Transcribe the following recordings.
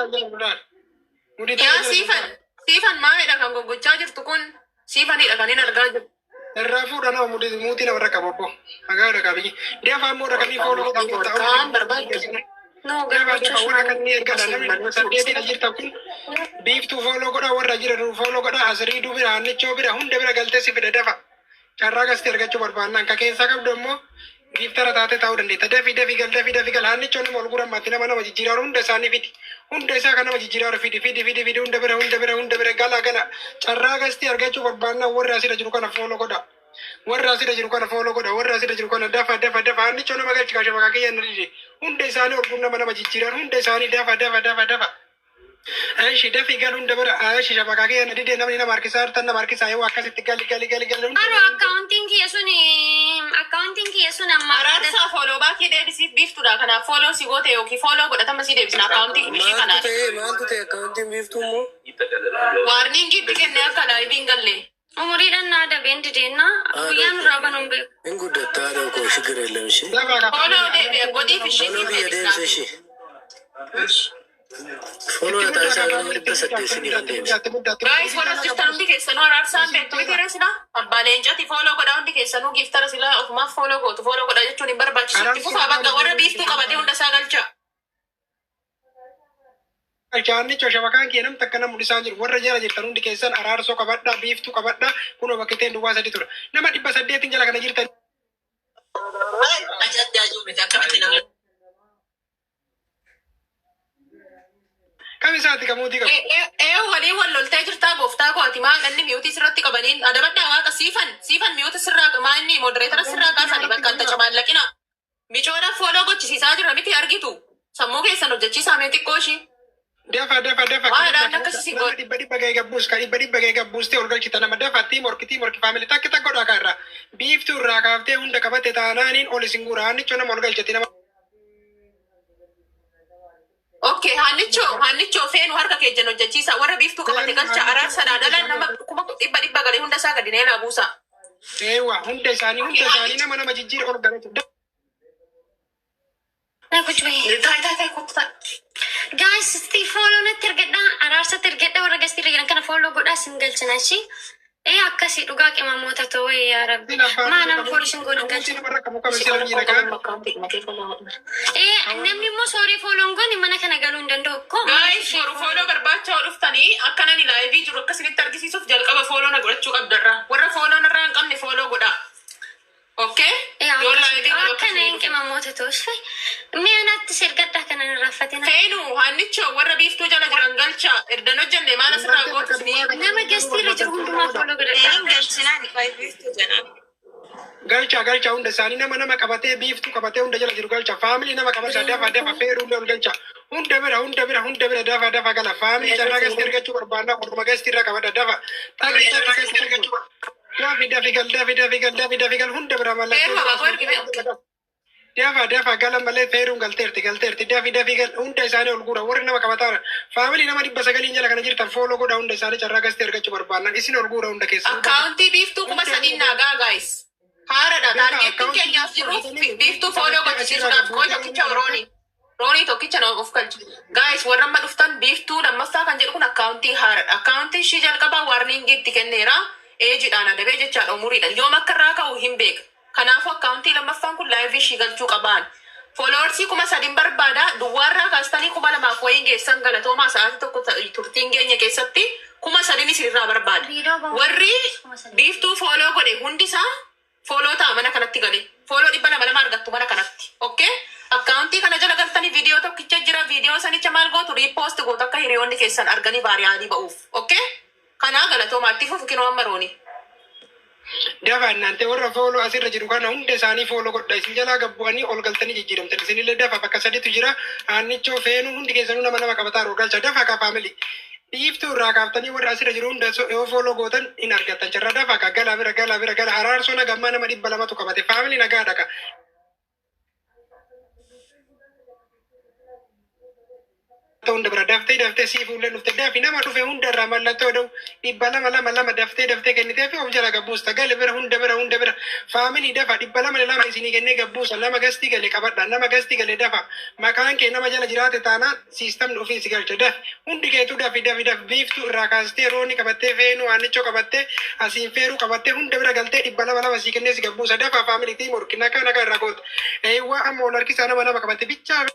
tara jedhamu laal. Mudii tara Yaa jedhamu siifan laal. siifan maalidha kan goggochaa jirtu kun siifanidha kan hin argaa jirtu. Irraa fuudha nama mudii muutii namarra qabu obbo. Magaala qabiyyi. Deefa ammoo dhaqanii follow godhaa kottaa. Kaan barbaaddu. No, Deefa gammachuu deefa warra kanneen ergadha namni saddeetidha jirtan kun biiftuu follow godhaa warra jiran follow godhaa asriiduu bira hannichoo bira hunda bira galtee si fida dafa. Carraa gasti argachuu barbaannaan ka keessaa qabdu ammoo giiftara taatee taa'uu dandeetta. Dafii dafii gal dafii dafii gal hannichoo nama ol gurammaatti nama nama jijjiiraaru hunda isaanii fidi. Hunda isaa kan nama jijjiiraaru fidi fidi fidi fidi hunda bira hunda bira hunda bira gala gala. Carraa gasti argachuu barbaannaan warra asirra jiru kana follow godhaa. Warra asirra jiru kana follow godha. Warra asirra jiru kana dafa dafa dafa. Hannichoo nama galchi kaashe bakka kiyya na dide. Hunda isaanii ol nama nama jijjiiran hunda isaanii dafa dafa dafa dafa. Aishi dafi gal hunda bira aishi shabaka kiyya na dide namni nama harkisaa jirtan nama harkisaa yoo akkasitti gali gali gali gali hunda Aro bira. akkaawuntiin kiyya sun akkaawuntiin kiyya sun amma Araarsaa follow baakii deebisiif biiftuudha. Kanaaf follow si goote yookiin follow godhatama si deebisna akkaawuntii ishii Maaltu kanaan. ta'e maaltu ta'e akkaawuntiin biiftuu immoo Warning itti kennee akka live hin galle. Umuriidhaan naa dabeen dideenna guyyaan irraa banuun beeku. Hin guddattaa haadha koo shigir የለም እሺ Dafa ka Follow deebi'e godhiif ishii Follow siif biyya deebisna. deemsa ishee. Follow Itti na muddaa taasisaa ka nama family dhibba itti muddaa saddeet itti sinii muddaa kan itti deemsa. muddaa itti muddaa itti muddaa Guys, warra as jirtan hundi keessanuu araarsaan beektu miti reesina. Abbaa leencati follow godhaa hundi keessanuu giiftara silaa ofumaaf follow gootu follow godhaa jechuun hin barbaachisu. Itti Araarsoo fufaa bakka nama warra biiftuu qabatee hunda isaa galcha. Galchaannichoo shabakaan kee namni takka nama mul'isaa jiru warra jala jirtan hundi keessan araarsoo qabadhaa biiftuu qabadhaa kunoo bakka ittiin duwwaa sadi tura nama dhibba saddeetiin jala kana jirtan. Kam isaati kamuutii qabu? Ee waliin wal loltee jirtaa gooftaa koo ati maa inni mute sirratti qabaniin adabadhaa waaqa siifan siifan mute sirraa maa inni moderator sirraa kaasani bakka adda camaallaqina. Micoodha follow gochisiisaa jira miti argitu. Sammuu keessan hojjechiisaa mee xiqqoo ishii. Dafa dafa dafa Waa ka dhibba dhaan akkasii nama godhe. dhibba dhibba ga'ee gabbuus ka dhibba dhibba ga'ee gabbuustee ol galchita nama dafa teamwork teamwork family takki takka godhaa ka irraa biiftuu irraa kaaftee hunda qabatte taanaaniin ol isin guura hannichoo nama ol galchiti nama. Okay, hannichoo hannichoo feenu harka keejjan hojjechiisa warra biiftuu qabate Feenu galcha hannichoo araarsadhaan hunda dhalaan isaanii nama kuma dhibba dhibba galee hunda isaa gadi neelaa buusa. Eewa hunda isaanii nama nama jijjiira ol galchu. Na gucbee. Taa'e taa'e taa'e kottu taa'e. Guys, isti follow natti ergadhaa araarsatti ergadhaa warra gastii irra jiran kana follow godhaa sin galchina ishii. Ee akkasii dhugaa qimamoota ta'uu yaa rabbi. Maa nama follow sin goone Kamuutii galchina. namarra qabu kam Si sila qola miidha koo kaa. qabu akkaawuntii himatee follow godhu. Ee namni immoo soorii follow hin goone mana kana galuu hin danda'u. Koo maal Guys, ishee boru follow barbaachaa dhuftanii akka nani live jiru akkasinitti argisiisuuf jalqaba follow na godhachuu qabdarra. Warra follow narraa hin qabne follow godhaa. Okay? Ee Yoo akkasii live galu akkana akkasii hin qimamoota ta'u. Mi'a natti ergadhaa kanan irraanfatina. Feenu hannichoo warra biiftuu jala jiran galcha erdan hojjenne maal asirraa Dubartii gootu bakka isinii. duwwaa qabdu Nama gastii irra jiru follow hundumaa godha. follow godhadhaa. Een galchinaan biiftuu jedhan. Galcha galcha hunda isaanii nama nama qabatee biiftuu qabatee hunda jala jiru galcha family nama qabata dafa dafa feeruullee ol galcha hunda bira hunda bira hunda bira dafa dafa gala family carraa gasti argachuu barbaanna orma gasti irra qabadha dafa takki takki takki argachuu dafi dafi gal dafi dafi gal dafi dafi gal hunda bira Feeru mallattoo abaaboo ergime. Okay. dafa dafa gala malee feeruun galteerti galteerti dafi dafi gal hunda isaanii ol guura warri nama qabataa family nama dhibba sagaliin jala kana jirtan follow godha hunda isaanii carraa gasti argachuu barbaannan isin ol guura hunda keessan Akkaawuntii biiftuu kuma hunda sadiin naagaa guys. Haaradha. Beekaa Targeettiin akkaawuntii keenyaaf biiftuu jiruuf argatanii biiftuu follow qabattee asirraa gochisiisuudhaaf qoy gabbuutee tokkicha hunda roonii. Roonii tokkicha nama of galchu. Guys, warra amma dhuftan biiftuu lammaffaa kan jedhu kun akkaawuntii haaradha. Akkaawuntii ishii jalqabaa warning itti kenneera. Eejiidhaan adabee jechaadha umuriidhaan. Yoom akka irraa ka'u hin beeka. Kanaafuu akkaawuntii lammaffaan kun live ishii galchuu qabaan. Followersii kuma sadin barbaada. Duwwaarraa kaastanii kuma lamaaf wayiin geessan galatoomaa sa'aatii tokko turtiin keenya keessatti kuma sadin isinirraa barbaada. Viidiyoo bahu Warri kuma sadii. biiftuu follow godhe hundisaa follow ta'a mana kanatti gale. Follow dhibba lama lama argattu mana kanatti. Okay? Akkaawuntii kana jala galtanii viidiyoo tokkicha jira. Viidiyoo sanicha maal gootu repost gootu akka hiriyoonni keessan arganii viral ba'uuf. Okay? Kanaa galatoomaa itti fufu kinoo amma rooni. Dafa innante warra follow asirra jiru kana hunda isaanii follow godha. Isin jalaa gabbu'anii ol galtanii jijjiiramtan. Isinillee dafa bakka saditu jira. Aannichoo feenuu hundi keessanuu nama nama qabataa ol galcha. Dafa ka family. Biiftuu irraa kaaftanii warra asirra jiru hunda yoo follow gootan hin argattan. Carra dafa ka gala bira gala bira gala araarsoo nagammaa nama dhibba lamatu qabate. Family nagaadha ka. Hunda bira daftee daftee sii fuullee dhufte dafi nama dhufe hunda irraa mallattoo dha'u 200 2 2 daftee daftee kennitee fi of jala gabbuusta. Gale bira, hunda bira, hunda bira. Family, dafa 202 isinii kennee gabbuusa. Nama gastii gale qabadha. Nama gastii gale dafa. Maqaan kee nama jala jiraate taanaan siistamni ofii si galcha. Dafi, hundi keetuu dafi, dafi, dafi. Biiftuu irraa kaastee, rooni qabattee, feenuu aannichoo qabattee, asiin feeruu qabattee, hunda bira galtee 200 2 sii kennee si gabbuusa. Dafa family, teamwork, nakaa nakaa irraa koota. Eewwa, amma ol harkisaa. Nama nama qabatte bichaa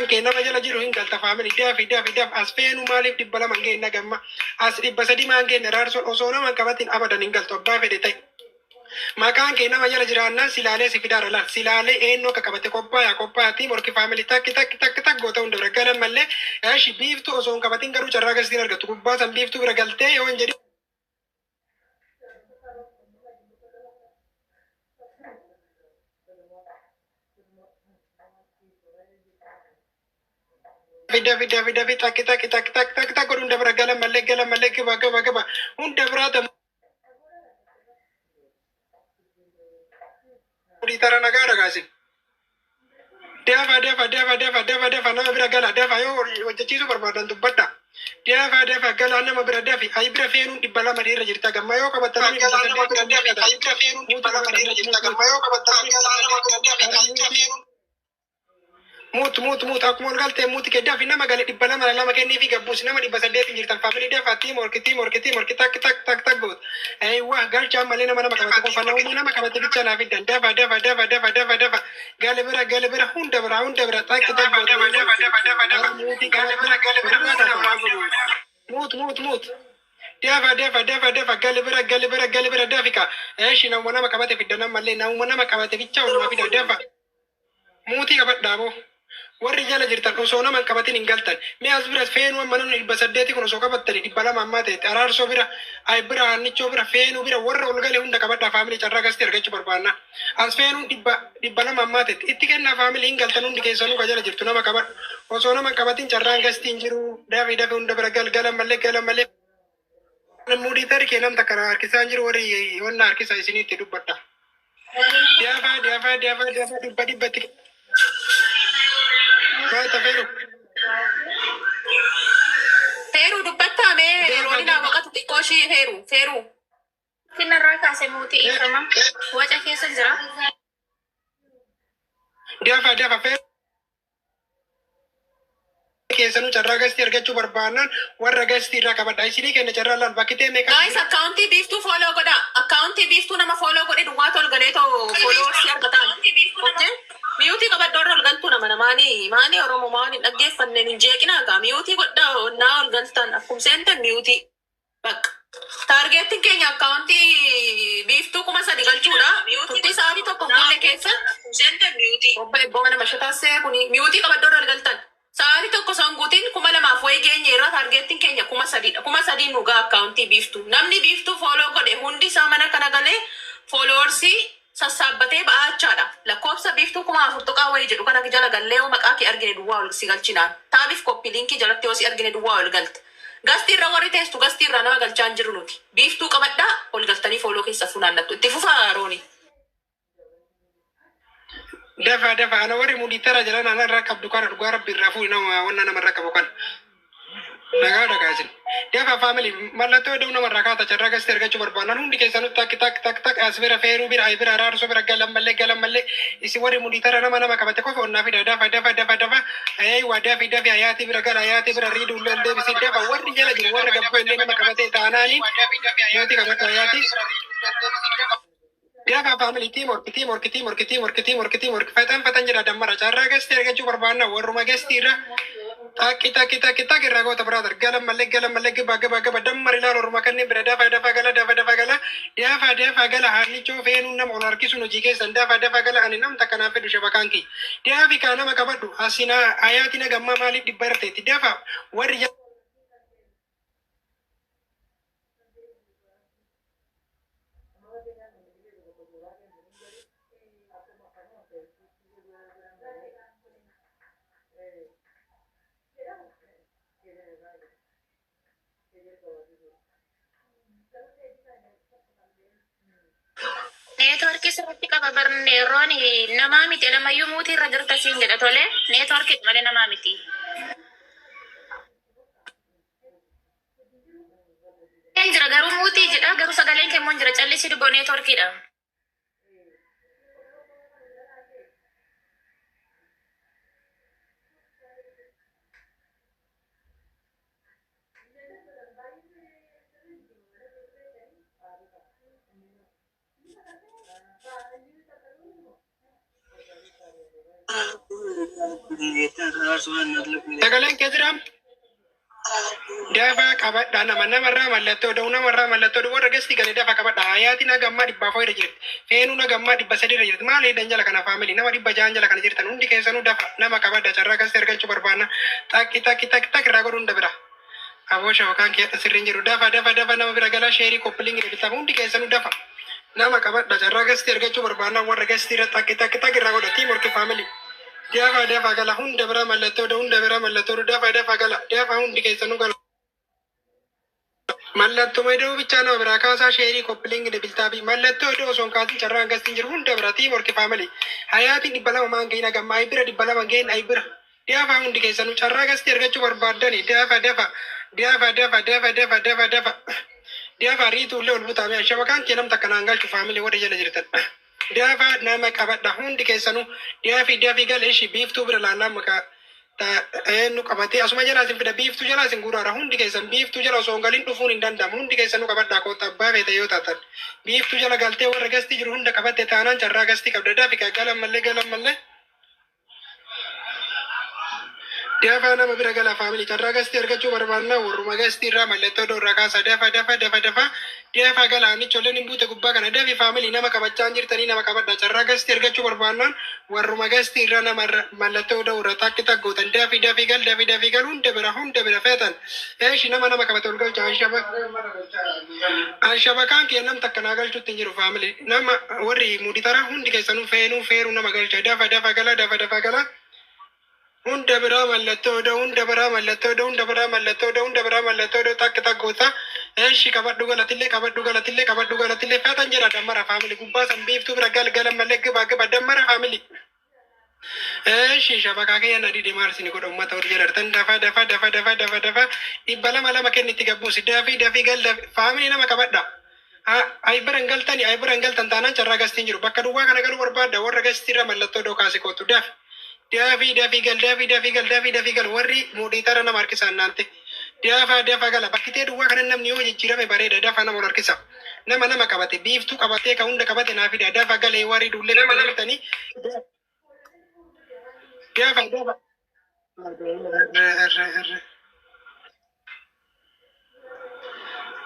kee nama jala jiru hin galta. Family, dafi, dafi, dafi. As feenuu maaliif 200 hin geenye gamma? As 300 maan geenye? Raarsoon osoo nama hin qabatin abadan hin galtu, abbaa fedhe ta'e. Maqaan kee nama jala jiraannaan silaalee si fidaara. Laal, silaalee eenyu akka qabate. Qophaa'aa, qophaa'aa. Teamwork, family, takki takki takki takki goota hunda bira galan mallee. Eeshi, biiftuu osoo hin qabatin garuu carraa gastiin argattu. Gubbaa san biiftuu bira galtee yoo hin jedhin. Fida, fida, fida, fida, takki takki takki takki takki takki godhu. Hunda bira galan mallee, galan mallee, gaba gaba gaba, hunda biraa tamu. Tara nagaa dhagaasin. Dafa, dafa, dafa, dafa, dafa, dafa, nama bira gala. Dafa, yoo hojjechiisuu barbaadan dubbadha. Dafa, dafa, gala nama bira, dafi. Ayi bira feenuun 200 irra jirta gamma yoo qabattan namni 800. Ayi bira feenuun 200 irra jirta gamma yoo qabattan. Mute, mute, mute. Akkuma ol galtee mute kee. Dafi, nama gale 202 kennii fi gabbuus. Nama 800 jirtan, family, dafa. Teamwork, teamwork, teamwork, tak tak tak tak goot. Eewwa, galchaa malee nama nama qabate qofa. Nama nama qabate bicha naa fiddan. Dafa, dafa, dafa, dafa, dafa, dafa, gale bira, gale bira, hunda bira, hunda bira, tak tak goot. Mute gale bira, gale bira, hunda bira. Mute, mute, mute. Dafa, dafa, dafa, dafa, gale bira, gale bira, gale bira, dafi ka. Eeshi, nama nama qabate fiddan ammallee. Nama nama qabate bicha oluma fida. Dafa. Mute qabadhaa boo. Warri jala jirtan osoo nama hin qabatin hin galtan. Mee as bira feenuu amma namni 800 kun osoo qabattani 200 ammaa ta'e. Araarsoo bira, ay bira, aannichoo bira, feenuu bira, warra ol gale hunda qabadhaa, family. Carraa gasti argachuu barbaanna. As feenuun 200 ammaa ta'e itti kennaa, family. Hin galtan hundi keessanuu ka jala jirtu nama qabadhu. Osoo nama hin qabatin carraan gasti hin jiru. Dafi, dafi, hunda bira gal galan malee, galan malee. Muudii kee namta kana harkisaa hin jiru. Warri wanna harkisa isinitti dubbadha. Dafa, dafa, dafa, dafa, dhibba dhibbatti. Maal feeru? Feeruu dubbattaa mee yeroo inni boqotu xiqqoo ishii, feeru, feeruu. Kinnarraa kaasee mute ifama. Waca keessa jira. Dafa, dafa, feeru. Keessanuu carraa gastii argachuu barbaannaan warra gastii irraa qabadha. Isinii kenna carraa, laal, bakki ta'e meeqa? Guys, akkaawuntii biiftuu follow godha. Akkaawuntii biiftuu nama follow godhe duwwaatu ol galee too followersii argatan. Okay? Mute qabadhu warra ol galtuu nama namaanii maanii Oromoo maanii dhaggeeffanneen hin jeeqinaa gaa. Mute godhaa naa ol galtan, akkum seentan mute. Bakka. Targetiin keenya akkaawuntii biiftuu 3000 galchuudha. Turtii sa'aatii tokko guulle keessa. Obbo Ebboo mana mashataasee kuni mute qabadhu warra ol galtan. Sa'aatii tokko osoo hin guutin 2000 wayii geenye irraa. Targetiin keenya 3000dha. 3000 nu gaa akkaawuntii biiftuu. Namni biiftuu follow godhe hundi isaa mana kana galee followersii sassaabbatee ba'aachaadha. Lakkoofsa biiftuu 4000 tuqaa wayii jedhu kana jala gallee yoo maqaa kee argine duwwaa ol si galchinaan. Taabiif copy linkii jalatti yoo si argine duwwaa ol galte. Gastii irra warri teessu gastii irraa nama galchaa hin jiru nuti. Biiftuu qabadhaa, ol galtanii follow keessa funaannattu. Itti fufaa, Rooni. Dafa, dafa, ana warri mudiitara jalan ana irraa qabdu kana dhugaa rabbi irraa fuudhi. Nama wanna nama irraa qabu kana. Nagaa dhagaasin. Dafa, family, mallattoo iddoo nama irraa kaata. Carraa gasti argachuu barbaadan hundi keessanuu tak tak tak tak. As bira feeruu bira, ay bira, araarsoo bira galan mallee, galan mallee. Isin warri mudiitara nama nama qabate qofa onnaa fida. Dafa, dafa, dafa, dafa, eeywa, dafi, dafi. Hayaatii bira gala, hayaatii bira, riiduu illee deebisi. Dafa, warri jala jiru warra gabboo illee nama qabate taanaani mute qabatu hayaatii. Dafa, family, teamwork, teamwork, teamwork, teamwork, teamwork, teamwork. Fatan fatan jedha dammara. Carraa gasti argachuu barbaanna warruma gasti irra. Takki takki takki takki irraa goota, brother. Galan mallee, galan mallee, gaba gaba gaba dammar ilaal warruma kanneen bira. Dafa, dafa, gala, dafa, dafa, gala, dafa, dafa, gala. Haannichoo, feenuun nama ol harkisuun hojii keessan. Dafa, dafa, gala. Ani namta kanaaf fedhu shabakaan kiyya. Dafi kaa, nama qabadhu. Asinaa hayaatiin gammaa maaliif dhibba irra teetti? Dafa warri Networkii. sirriitti qaba barne rooni namaa miti namayyuu muutii irra jirta siin jedha tole neetworkii malee namaa miti. Hin jira garuu muutii jedha garuu sagaleen kee immoo hin jira callisii dubboo neetworkiidha. Sagaleen kee jira? Dafa qabadha nama namarraa mallattoo da'u namarraa mallattoo da'u warra gasti galee dafa qabadha. Hayaatiin hagammaa 400 irra jirti. Feenuun hagammaa 300 irra jirti. Maal eedan jala kana faamilii nama 600 jala kana jirtan hundi keessanuu dafa nama qabadha. Carraa gasti argachuu barbaanna. Takki takki takki takki irraa godhu hunda bira. Aboo shabakaan kee sirriin jiru dafa dafa dafa nama bira galaa sheerii koppiliin bitama hundi keessanuu dafa. Nama qabadha carraa gasti argachuu barbaanna warra gasti irra takki takki takki irraa godha. Tiim horki faamilii. Dafa dafa gala hunda bira mallattoo da'u hunda bira mallattoo da'u dafa dafa gala dafa hundi keessanuu gala. Mallattoo ida'uu bichaa nama biraa kaasaa sheerii koppiliingi debiltaabii mallattoo ida'uu osoo hin kaasin carraan gastiin jiru hunda bira tiim horki faamilii. Hayaatiin 200 maan gahin hagamma ayi bira 200 gahin ayi bira. Dafa hundi keessanuu carraa gastii argachuu barbaaddani dafa dafa dafa dafa dafa dafa dafa dafa. Dafa riituullee ol butaame shabakaan kee namta akkanaan galchu faamilii warra jala jirtan. Dafa nama qabadha hundi keessanuu dafi dafi gala ishi biiftuu bira laallaa maqaa eenyu qabatee asuma jalaa isin fida biiftuu jalaa isin guraara hundi keessan biiftuu jala osoo hin galin dhufuun hin danda'amu hundi keessanuu qabadhaa koota abbaa feete yoo taatan biiftuu jala galtee warra gastii jiru hunda qabatte taanaan carraa gastii qabda dafi galan mallee galan mallee. Dafa nama bira gala faamilii carraa gastii argachuu barbaanna warruma gastii irraa mallattoo irraa kaasa dafa dafa dafa dafa dafa gala anichoolleen hin buute gubbaa kana dafi faamilii nama qabachaa jirtanii nama qabadha carraa gastii argachuu barbaannaan warruma gastii irraa nama mallattoo irra takki taggootan dafi dafi gal dafi dafi gal hunda bira feetan eeshi nama nama qabate ol galcha anshabakaan kee nam takka naa galchuutti hin jiru faamilii nama warri muditara hundi keessanuu feenuu feeruu nama galcha dafa dafa gala dafa dafa gala. Hunda biraa mallattoo da'u hunda biraa mallattoo da'u hunda biraa mallattoo da'u hunda biraa mallattoo da'u takka takkoota eeshi qabadhu galatillee qabadhu galatillee qabadhu galatillee feetan jedha dammara faamilii gubbaa san biiftuu bira galgala mallee gibaa giba dammara faamilii. Eeshi shabakaa kee yana dide maal isin godha uummata warri jedhartan dafa dafa dafa dafa dafa dafa 200 kennitti gabbuusi dafi dafi gal faamilii nama qabadha. Ayi bira hin galtani ayi bira hin galtan taanaan carraa gastiin jiru bakka duwwaa kana galuu barbaadda warra gastiirra mallattoo da'u kaase kootu dafi. Dafi dafi gal dafi dafi gal dafi dafi gal warri muditara nama harkisaan naante dafa dafa gala bakkitee duwwaa kana namni yoo jijjiirame bareeda dafa nama ol harkisa nama nama qabate biiftuu qabatee ka hunda qabate naa fida dafa galee warri duullee nama jirtanii dafa dafa.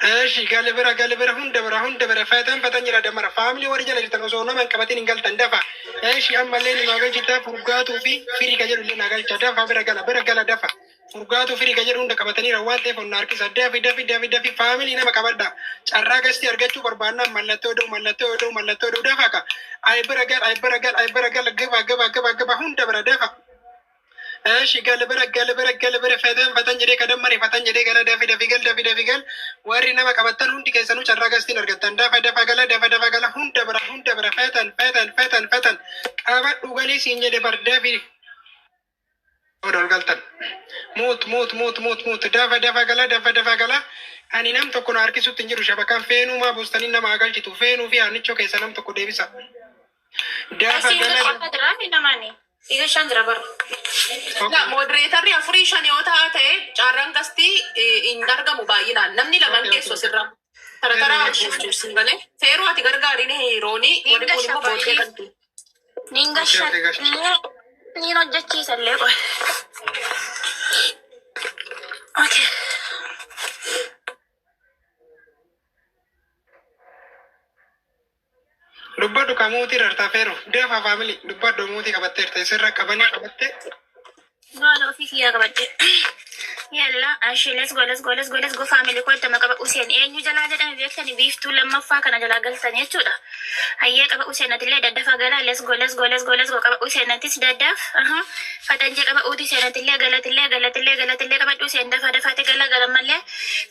Eeshi gale bira gale bira hunda bira feetan feetan jira damara faamilii warri jala jirtan osoo nama hin qabatin hin galtan dafa. Eeshi ammallee ni maagalchita furgaatuu fi firii ka jedhu illee naagalcha dafa bira gala dafa. Furgaatuu firii ka jedhu hunda qabataniira waan ta'eef onna harkisa dafi dafi dafi dafi faamilii nama qabadha. Carraa gastii argachuu barbaannaan mallattoo da'u mallattoo da'u mallattoo da'u dafa ka. Ayi bira gal ayi bira gal ayi bira gal giba giba giba giba hunda bira dafa. Eeshi gala bira gala bira gala bira feetan feetan jedhee kadammare feetan jedhee gala dafi dafi gal dafi dafi gal warri nama qabattan hundi keessanuu carraa gastiin argattan dafa dafa gala dafa dafa gala hunda bira feetan feetan feetan feetan qabadhu galii siin jedhe bar dafi ol galtan muut muut muut muut muut dafa dafa gala dafa dafa gala ani nam tokko na harkisutti hin jiru shabakaan feenuu maa buustanii nama galchitu feenuu fi aannichoo keessa nam tokko deebisa. Dafa gala. Iga shan jira bara. La moderatorri 4 5 yoo ta'e carraan gastii hin argamu baay'inaan namni lamaan keessoo sirra. Tara tara hojjechuuf malee feeruu ati gargaariin roonii warri kun immoo booddee galtu. Niin gashan niin hojjechiisallee qoy. Okay. Dubbadhu ka muutii irraa feeru dafa faamilii dubbadhu muutii qabatteerta sirra qabanii qabatte. Maal ofii kiyyaa qabadde. Yalla, ashi, let's go, let's go, let's go, let's go, family koo itti qaba Useen eenyu jalaa jedhame beektani? Biiftuu lammaffaa kana jalaa galtan jechuudha. Hayyee, qaba Useen, atillee daddafa galaa. Let's go, let's go, let's go, let's go. Qaba Useen, atis daddaf. Fatanjee qaba uuti Useen, atillee galatillee galatillee galatillee qabadhu Useen, dafa dafaate gala galamallee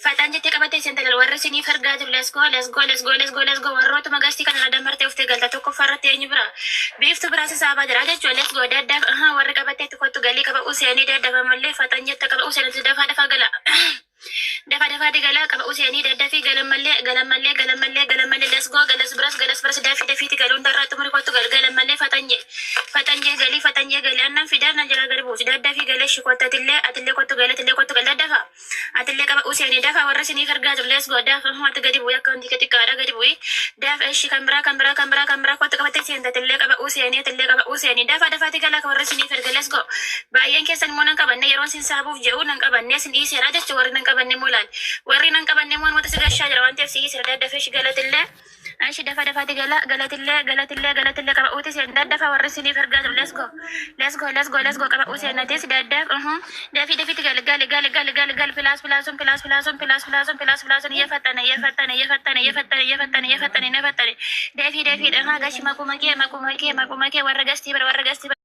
fatanjetti qabatee seen talal warri isiniif argaa jiru. Let's go, let's go, let's go, let's go, let's go. Warrootuma gastii kana damartee uftee galta. Tokkoffaa irratti eenyu bira? Biiftuu biraa sasaabaa jira jechuudha. Let's go, daddaf. Warri qabatee kottu galii. Qaba Useenii, daddafamallee fatanjetta qaba Useen, dafa dafa gala. Dafa dafaati galaa. Qaba Useenii, daddafii galammallee galammallee galammallee galammallee. Let's go, galas biras galas biras, dafii dafiiti galuun darraa xumuri kottu gal galammallee. Fatanje fatanje galii, fatanje galii, annan fidaa na jala gadi buusi. Daddafii galee shi atillee atillee kottu galee, atillee kottu gal, daddafa atillee. Qaba Useenii, dafa. Warra isiniif argaa jiru, let's go, dafa. Ati gadi bu'i, akka wanti xiqqaadha, gadi bu'i, dafa. Ishi kan biraa, kan biraa, kan biraa, kan biraa kottu qabattee seenta. Atillee qaba Useenii, atillee qaba Useenii, dafa dafaati galaa. Warra isiniif erga, let's go. Baay'een keessan immoo nan qabanne, yeroon sin saabuuf jedhu nan qabanne, sin dhiiseera jechuudha. Warri nan qabanne immoo laal, warri nan qabanne immoo wanta si gashaa jira waan ta'eef si dhiiseera. Daddafee shi galatillee Ashi, dafa dafaati gala galatillee galatillee galatillee. Qaba uuti seen, daddafa. Warri isiniif ergaa jiru, let's go, let's go, let's go, let's go. Qaba useen, atis daddaf. Dafii dafiitti gali gali gali gali gali gali. Plus plus uun plus plus uun plus plus uun plus plus uun እየፈጠነ እየፈጠነ እየፈጠነ እየፈጠነ እየፈጠነ እየፈጠነ እየፈጠነ። Dafii dafii dha gashi. Makuma kee, makuma kee, makuma kee. Warra gastii bira, warra gastii bira.